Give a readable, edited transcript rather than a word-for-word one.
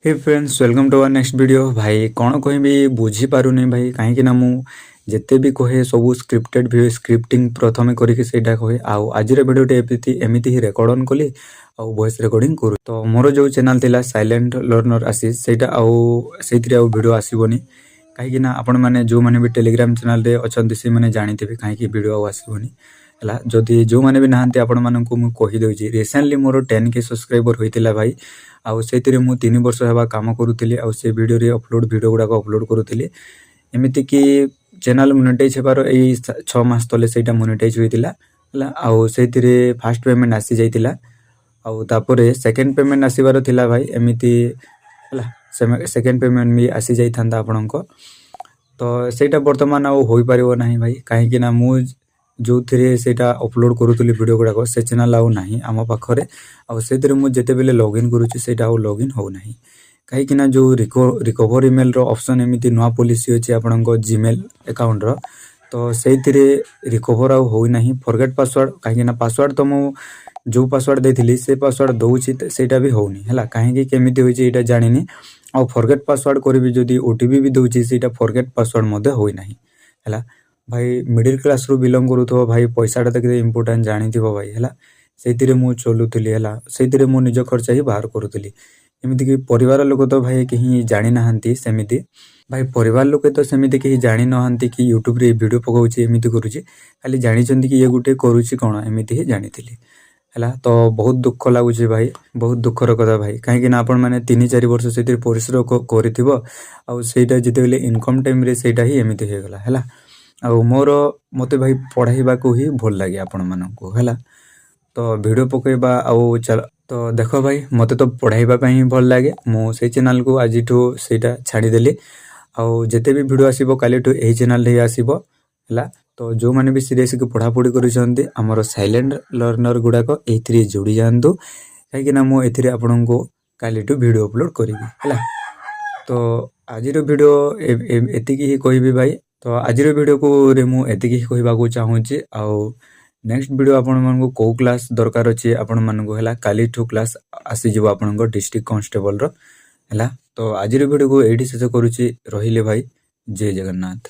Hey friends, welcome to our next video। ଭାଇ, କ'ଣ କହିବି ବୁଝିପାରୁନି ଭାଇ, କାହିଁକି ନା ମୁଁ ଯେତେ ବି କହେ, ସବୁ ସ୍କ୍ରିପ୍ଟେଡ୍ ଭିଡ଼ିଓ, ସ୍କ୍ରିପ୍ଟିଂ ପ୍ରଥମେ କରିକି ସେଇଟା କହେ। ଆଉ ଆଜିର ଭିଡ଼ିଓଟି ଏମିତି ଏମିତି ହିଁ ରେକର୍ଡ଼ ଅନ୍ କଲି ଆଉ ଭଏସ୍ ରେକର୍ଡ଼ିଂ କରୁ। ତ ମୋର ଯେଉଁ ଚ୍ୟାନେଲ୍ ଥିଲା ସାଇଲେଣ୍ଟ ଲର୍ଣ୍ଣର ଆଶିଷ, ସେଇଟା ଆଉ ସେଇଥିରେ ଆଉ ଭିଡ଼ିଓ ଆସିବନି। କାହିଁକି ନା ଆପଣମାନେ ଯେଉଁମାନେ ବି ଟେଲିଗ୍ରାମ ଚ୍ୟାନେଲ୍ରେ ଅଛନ୍ତି, ସେମାନେ ଜାଣିଥିବେ କାହିଁକି ଭିଡ଼ିଓ ଆଉ ଆସିବନି, ହେଲା। ଯଦି ଯେଉଁମାନେ ବି ନାହାନ୍ତି, ଆପଣମାନଙ୍କୁ ମୁଁ କହିଦେଉଛି। ରିସେଣ୍ଟଲି ମୋର 10K subscriber ହୋଇଥିଲା ଭାଇ। ଆଉ ସେଇଥିରେ ମୁଁ 3 ବର୍ଷ ହେବା କାମ କରୁଥିଲି ଆଉ ସେ ଭିଡ଼ିଓରେ ଅପଲୋଡ଼, ଭିଡ଼ିଓ ଗୁଡ଼ାକ ଅପଲୋଡ଼ କରୁଥିଲି। ଏମିତିକି ଚ୍ୟାନେଲ୍ ମୋନିଟାଇଜ୍ ହେବାର ଏଇ 6 ମାସ ତଳେ ସେଇଟା ମୋନିଟାଇଜ୍ ହୋଇଥିଲା, ହେଲା। ଆଉ ସେଇଥିରେ ଫାଷ୍ଟ ପେମେଣ୍ଟ ଆସିଯାଇଥିଲା ଆଉ ତାପରେ ସେକେଣ୍ଡ ପେମେଣ୍ଟ ଆସିବାର ଥିଲା ଭାଇ, ଏମିତି ହେଲା। ସେକେଣ୍ଡ ପେମେଣ୍ଟ ବି ଆସିଯାଇଥାନ୍ତା ଆପଣଙ୍କ। ତ ସେଇଟା ବର୍ତ୍ତମାନ ଆଉ ହୋଇପାରିବ ନାହିଁ ଭାଇ, କାହିଁକି ନା ମୁଁ ଯେଉଁଥିରେ ସେଇଟା ଅପଲୋଡ଼ କରୁଥିଲି ଭିଡ଼ିଓ ଗୁଡ଼ାକ, ସେ ଚ୍ୟାନେଲ୍ ଆଉ ନାହିଁ ଆମ ପାଖରେ। ଆଉ ସେଇଥିରେ ମୁଁ ଯେତେବେଳେ ଲଗ୍ଇନ୍ କରୁଛି, ସେଇଟା ଆଉ ଲଗ୍ଇନ୍ ହେଉନାହିଁ। କାହିଁକି ନା ଯେଉଁ ରିକଭର ଇମେଲ୍ର ଅପସନ୍, ଏମିତି ନୂଆ ପଲିସି ଅଛି ଆପଣଙ୍କ ଜିମେଲ୍ ଆକାଉଣ୍ଟର, ତ ସେଇଥିରେ ରିକଭର ଆଉ ହେଉନାହିଁ। ଫରଗେଟ୍ ପାସୱାର୍ଡ଼, କାହିଁକି ନା ପାସୱାର୍ଡ଼ ତ ମୁଁ ଯେଉଁ ପାସୱାର୍ଡ଼ ଦେଇଥିଲି, ସେ ପାସୱାର୍ଡ଼ ଦେଉଛି, ସେଇଟା ବି ହେଉନି, ହେଲା। କାହିଁକି କେମିତି ହୋଇଛି, ଏଇଟା ଜାଣିନି। ଆଉ ଫରଗେଟ୍ ପାସୱାର୍ଡ଼ କରିବି ଯଦି, ଓଟିପି ବି ଦେଉଛି, ସେଇଟା ଫରଗେଟ୍ ପାସୱାର୍ଡ଼ ମଧ୍ୟ ହୋଇନାହିଁ, ହେଲା। ଭାଇ, ମିଡ଼ିଲ୍ କ୍ଲାସ୍ରୁ ବିଲଙ୍ଗ କରୁଥିବ ଭାଇ, ପଇସାଟା ତ କେତେ ଇମ୍ପୋର୍ଟାଣ୍ଟ ଜାଣିଥିବ ଭାଇ, ହେଲା। ସେଇଥିରେ ମୁଁ ଚଲୁଥିଲି, ହେଲା। ସେଇଥିରେ ମୁଁ ନିଜ ଖର୍ଚ୍ଚ ହିଁ ବାହାର କରୁଥିଲି। ଏମିତିକି ପରିବାର ଲୋକ ତ ଭାଇ କେହି ଜାଣିନାହାନ୍ତି ସେମିତି। ଭାଇ, ପରିବାର ଲୋକେ ତ ସେମିତି କେହି ଜାଣିନାହାନ୍ତି କି ୟୁଟ୍ୟୁବରେ ଭିଡ଼ିଓ ପକାଉଛି, ଏମିତି କରୁଛି। ଖାଲି ଜାଣିଛନ୍ତି କି ଇଏ ଗୋଟେ କରୁଛି କ'ଣ, ଏମିତି ହିଁ ଜାଣିଥିଲି, ହେଲା। ତ ବହୁତ ଦୁଃଖ ଲାଗୁଛି ଭାଇ, ବହୁତ ଦୁଃଖର କଥା ଭାଇ। କାହିଁକି ନା ଆପଣମାନେ 3-4 ବର୍ଷ ସେଥିରେ ପରିଶ୍ରମ କରିଥିବ ଆଉ ସେଇଟା ଯେତେବେଳେ ଇନକମ୍ ଟାଇମ୍ରେ ସେଇଟା ହିଁ ଏମିତି ହେଇଗଲା, ହେଲା। ଆଉ ମୋର ମୋତେ ଭାଇ ପଢ଼ାଇବାକୁ ହିଁ ଭଲ ଲାଗେ ଆପଣମାନଙ୍କୁ, ହେଲା। ତ ଭିଡ଼ିଓ ପକାଇବା ଆଉ ଚାଲ। ତ ଦେଖ ଭାଇ, ମୋତେ ତ ପଢ଼ାଇବା ପାଇଁ ହିଁ ଭଲ ଲାଗେ। ମୁଁ ସେଇ ଚ୍ୟାନେଲ୍କୁ ଆଜିଠୁ ସେଇଟା ଛାଡ଼ିଦେଲି। ଆଉ ଯେତେ ବି ଭିଡ଼ିଓ ଆସିବ, କାଲିଠୁ ଏହି ଚ୍ୟାନେଲ୍ରେ ହିଁ ଆସିବ, ହେଲା। ତ ଯେଉଁମାନେ ବି ସିରିୟସ୍କି ପଢ଼ାପଢ଼ି କରୁଛନ୍ତି, ଆମର ସାଇଲେଣ୍ଟ ଲର୍ଣ୍ଣର ଗୁଡ଼ାକ ଏଇଥିରେ ଯୋଡ଼ି ଯାଆନ୍ତୁ, କାହିଁକିନା ମୁଁ ଏଥିରେ ଆପଣଙ୍କୁ କାଲିଠୁ ଭିଡ଼ିଓ ଅପଲୋଡ଼ କରିବି, ହେଲା। ତ ଆଜିର ଭିଡ଼ିଓ ଏତିକି ହିଁ କହିବି ଭାଇ। ତ ଆଜିର ଭିଡ଼ିଓକୁ ରେ ମୁଁ ଏତିକି ହିଁ କହିବାକୁ ଚାହୁଁଛି। ଆଉ ନେକ୍ସଟ ଭିଡ଼ିଓ ଆପଣମାନଙ୍କୁ କେଉଁ କ୍ଲାସ୍ ଦରକାର ଅଛି ଆପଣମାନଙ୍କୁ, ହେଲା, କାଲିଠୁ କ୍ଲାସ୍ ଆସିଯିବ ଆପଣଙ୍କ ଡିଷ୍ଟ୍ରିକ୍ଟ କନଷ୍ଟେବଲର, ହେଲା। ତ ଆଜିର ଭିଡ଼ିଓକୁ ଏଇଠି ଶେଷ କରୁଛି। ରହିଲି ଭାଇ, ଜୟ ଜଗନ୍ନାଥ।